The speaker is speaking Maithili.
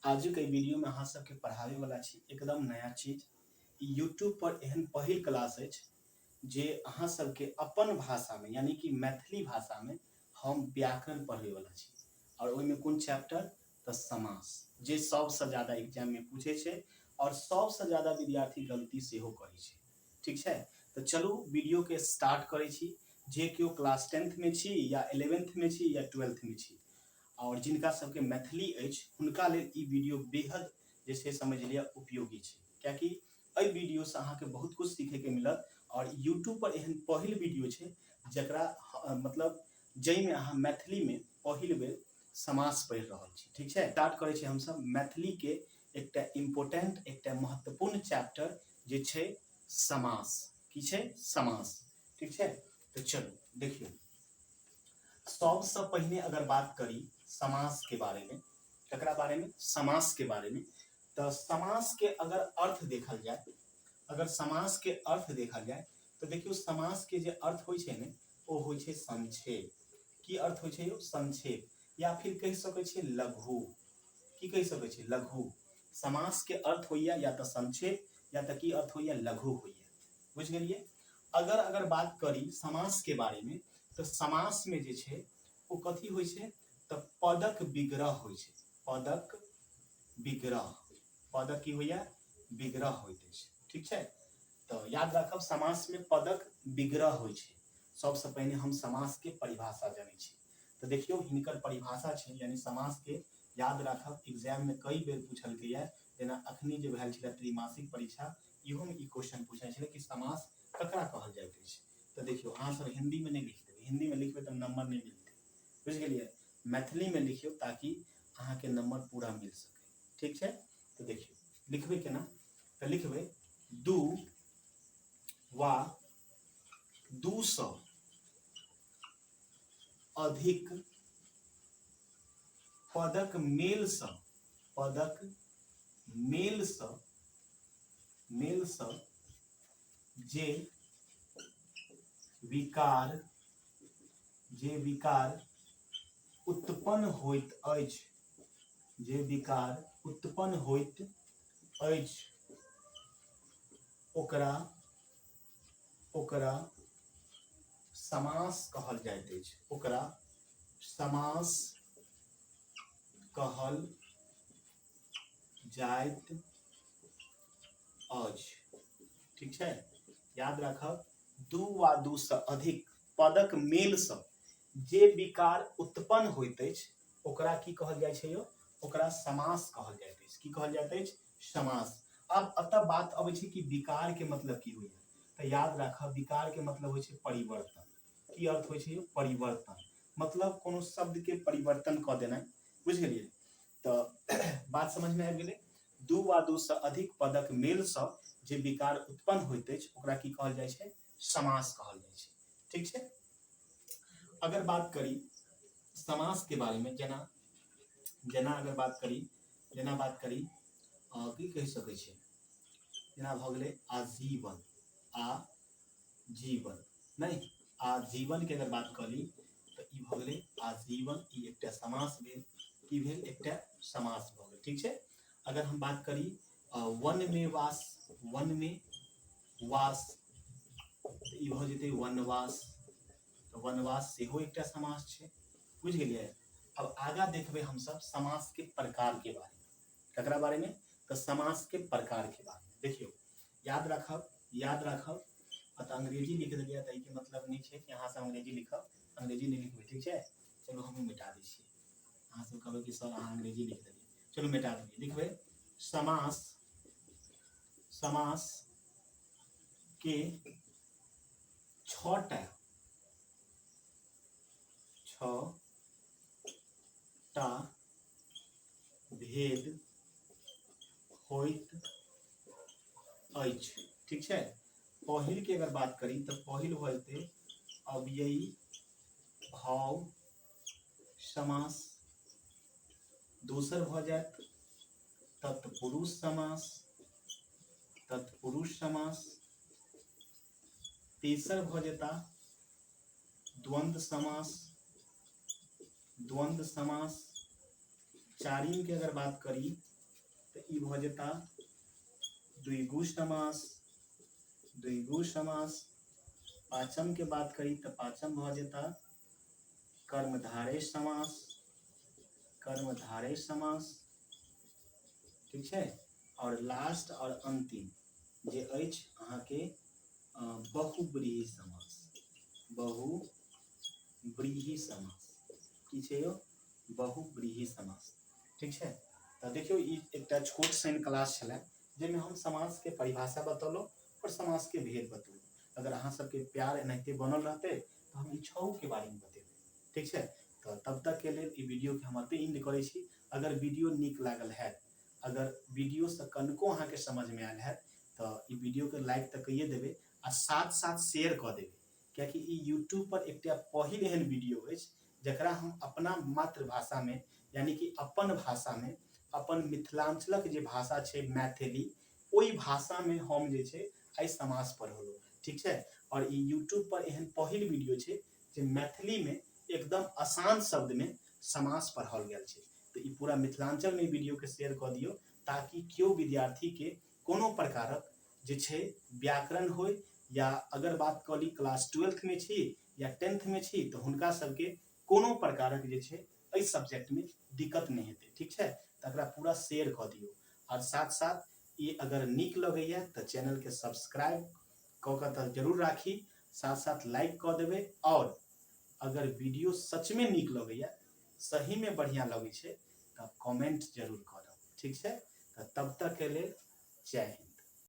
आजुक एहि वीडियोमे अहाँ सबके पढ़ाबै वाला छी एकदम नया चीज। ई यूट्यूब पर एहन पहिल क्लास अछि जे अहाँ सबके अपन भाषामे यानी कि मैथिली भाषामे हम व्याकरण पढ़बै वाला छी। और ओहिमे कोन चैप्टर? तऽ समास, जे सबसँ ज्यादा एग्जाममे पूछै छै और सबसँ ज्यादा विद्यार्थी गलती सेहो करै छै। ठीक छै, तऽ चलू वीडियोके स्टार्ट करै छी। जे केओ क्लास टेंथमे छी या इलेवेंथमे छी या ट्वेल्थमे छी और जिनका सबके मैथिली अछि, हुनका लेल ई वीडियो बेहद जे छै समझ लिअ उपयोगी छै, कियाकि एहि वीडियोसँ अहाँके बहुत कुछ सीखैके मिलत। और यूट्यूब पर एहन पहिल वीडियो छै जकरा मतलब जाहिमे अहाँ मैथिलीमे पहिल बेर समास पढ़ि रहल छी। ठीक छै, स्टार्ट करै छी हमसब मैथिलीके एकटा इम्पोर्टेंट एकटा महत्वपूर्ण चैप्टर जे छै समास। की छै? समास। ठीक छै, तऽ चलू देखियौ। सबसँ पहिने अगर बात करी समास के बारे में, ककरा बारे में? समास के बारे में। तऽ समास के अगर अर्थ देखल जाय, अगर समास के अर्थ देखल जाय तऽ देखियौ समास के जे अर्थ होइ छै ने, ओ होइ छै संक्षेप। की अर्थ होइ छै यौ? संक्षेप, या फिर कहि सकै छियै लघु। की कहि सकै छियै? लघु। समास के अर्थ होइया या तऽ संक्षेप, या तऽ की अर्थ होइया? लघु होइया। बुझि गेलियै? अगर अगर बात करी समास के बारे में तऽ समास में जे छै ओ कथी होइ छै? तऽ पदक विग्रह होइ छै। पदक विग्रह, पदक की होइया? विग्रह होइत अछि। ठीक छै, तऽ याद राखब समास में पदक विग्रह होइ छै। सबसँ पहिने हम समास के परिभाषा जनै छी। तऽ देखियौ हिनकर परिभाषा छै, यानी समास के याद राखब, एग्जाम में कई बेर पूछलकैया। जेना अखनी जे भेल छलै त्रैमासिक परीक्षा, इहोमे ई क्वेश्चन पूछने छलै कि समास ककरा कहल जाइत अछि। तऽ देखियौ अहाँ सब हिन्दीमे नहि लिख देबै, हिन्दीमे लिखबै तऽ नंबर नहि मिलतै। बुझि गेलियै? मैथिलीमे लिखियौ ताकि अहाँके नंबर पूरा मिल सकै। ठीक छै, तऽ देखियौ लिखबै केना? तऽ लिखबै दू वा दू सँ अधिक पदक मेलसँ, पदक मेलसँ, मेलसँ जे विकार, जे विकार उत्पन्न होइत अछि, जे विकार उत्पन्न होइत अछि, ओकरा, ओकरा समास कहल जाइत अछि, ओकरा समास कहल जाइत अछि। ठीक छै, याद राखब दू वा दू सँ अधिक पदक मेलसँ जे विकार उत्पन्न होइत अछि ओकरा की कहल जाइ छै यौ? ओकरा समास कहल जाइत अछि। की कहल जाइत अछि? समास। आब एतऽ बात अबै छै कि विकार के मतलब की होइया। तऽ याद राखब विकार के मतलब होइ छै परिवर्तन। की अर्थ होइ छै यौ? परिवर्तन। मतलब कोनो शब्द के परिवर्तन कऽ देनाइ। बुझि गेलियै? तऽ बात समझमे आबि गेलै। दू वा दू सँ अधिक पदक मेलसँ जे विकार उत्पन्न होइत अछि ओकरा की कहल जाइ छै? समास कहल जाइ छै। ठीक छै, अगर बात करी समास के बारे में, जेना जेना अगर बात करी, जेना बात करी की कहि सकै छियै, जेना भऽ गेलै आजीवन, आजीवन नहि, आजीवन के अगर बात कऽ ली तऽ ई भऽ गेलै आजीवन, ई एकटा समास भेल। की भेल? एकटा समास भऽ गेल। ठीक छै, अगर हम बात करी वन में वास, वन में वास, तऽ ई भऽ जेतै वनवास। तऽ वनवास सेहो एकटा समास छै। बुझि गेलियै? अब आगाँ देखबै हमसब समास के प्रकार के बारे में। ककरा बारे में? तऽ समास के प्रकार के बारे में। देखियौ याद राखब, याद राखब, अतः अंग्रेजी लिख देलियै तऽ एहिके मतलब नहि छै कि अहाँ सब अंग्रेजी लिखब, अंग्रेजी नहि लिखबै। ठीक छै, चलू हमहूँ मिटा दै छियै। अहाँ सब कहबै कि सर अहाँ अंग्रेजी लिख देलियै, चलू मिटा देलियै। लिखबै समास, समास के छटा, छटा भेद होइत अछि। ठीक छै, पहिल के अगर बात करी तऽ पहिल भऽ जेतै अव्ययी भाव समास, दोसर भऽ जायत तत्पुरुष समास, तत्पुरुष समास, तेसर भऽ जेता द्वंद्व समास, द्वंद्व समास, चारिम के अगर बात करी तऽ ई भऽ जेता द्विगु समास, द्विगु समास। पाँचम के बात करी तऽ पाँचम भऽ जेता कर्मधारय समास, कर्मधारय समास। ठीक छै। आओर लास्ट आओर अंतिम जे अछि अहाँके बहुव्रीहि समास, बहुव्रीहि समास। की छै यौ? बहुव्रीहि समास। ठीक छै। तऽ देखियौ ई एकटा छोट सन क्लास छलै जाहिमे हम समासके परिभाषा बतेलहुँ आओर समासके भेद बतेलहुँ। अगर अहाँ सबके प्यार एनाहिते बनल रहतै तऽ हम ई छओ के बारेमे बतेबै। ठीक छै। तऽ तब तक के लेल ई वीडियोके हम एतहि एंड करै छी। अगर वीडियो नीक लागल हैत, अगर वीडियोसँ कनिको अहाँके समझमे आयल हैत तऽ ई वीडियोके लाइक तऽ कहिए देबै आ साथ साथ शेयर कऽ देबै, कियाकि ई यूट्यूब पर एकटा पहिल एहन वीडियो अछि जकरा हम अपना मातृभाषामे यानी कि अपन भाषामे, अपन मिथिलाञ्चलक जे भाषा छै मैथिली, ओहि भाषामे हम जे छै आइ समास पढ़ौलहुँ। ठीक छै। आओर ई यूट्यूब पर एहन पहिल वीडियो छै जे मैथिलीमे एकदम आसान शब्दमे समास पढ़ाओल गेल छै। तऽ ई पूरा मिथिलाञ्चलमे वीडियोके शेयर कऽ दियौ ताकि केओ विद्यार्थीके कोनो प्रकारक जे छै व्याकरण होय, या अगर बात कऽ ली क्लास ट्वेल्थमे छी या टेंथमे छी तऽ हुनका सबके कोनो प्रकारक जे छै एहि सब्जेक्टमे दिक्कत नहि हेतै। ठीक छै। तऽ एकरा पूरा शेयर कऽ दियौ आओर साथ साथ ई अगर नीक लगैए तऽ चैनलके सब्सक्राइब कऽ कऽ तऽ जरूर राखी, साथ साथ लाइक कऽ देबै। आओर अगर वीडियो सचमे नीक लगैए, सहीमे बढ़िआँ लगै छै तऽ कमेंट जरूर करब। ठीक छै। तऽ तब तक के लेल जय हिंद।